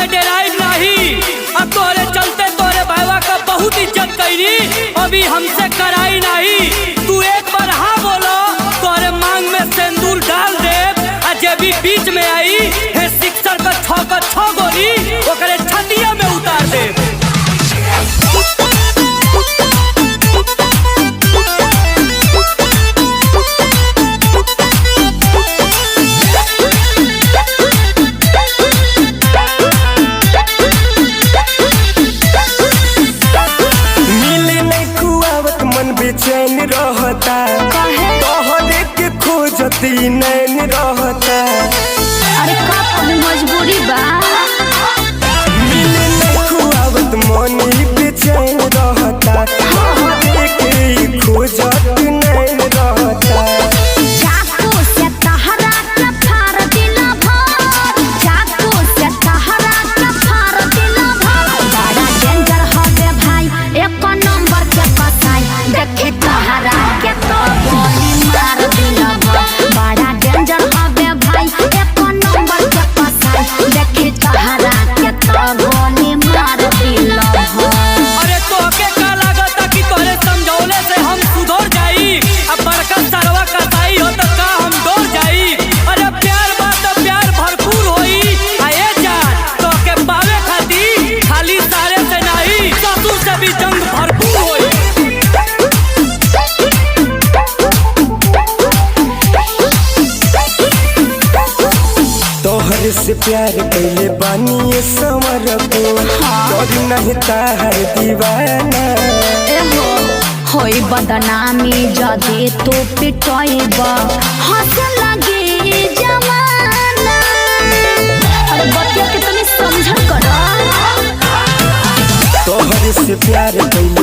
से डराइब नहीं। अब तोरे चलते तोरे भाईवा का बहुत इज्जत कैली, अभी हमसे कराई नहीं। तू एक बार हाँ बोलो तोरे मांग में सिंदूर डाल दे, आ जे भी बीच में आई हे सिक्सर का छह का छह गोली ओकरे छतिया में उतार दे। मिले नहीं खुआवत मन बेचैन रहता, तोहरे के खोजती नैन रहता। अरे का कोनो मजबूरी बा? मिले नहीं खुआवत मन ही बेचैन रहता, तोहरे के खोजती नैन रहता। चाकू से तहरा के फाड़ दिला भर, चाकू से तहरा के फाड़ दिला भर। बड़ा डेंजर हवे भाई, एक नंबर के कसाई, देखे तहरा के तो गोली मार दिला भर। बड़ा डेंजर हवे भाई, एक नंबर के कसाई, देखे तहरा के तो गोली मार दिला भर। अरे तोहके का लागता कि तोहरे समझौले से हम सुधर जाई? अब बड़का सरवा कसाई हो तो का हम डर जाई? अरे प्यार बा तो प्यार भरपूर होई। आ ए जान तोहके पावे खातिर खाली सारे से नहीं ससुर से भी जंग भरपूर होई। तोहरे से प्यार कैले बानी ये समर को, डर नहीं ताहर दीवाना। एहो होई बदनामी जदि तू पिटइब, हंसे लगी जमाना। अरे बतिया के तनी समझल कर। तोहरे से प्यार कैले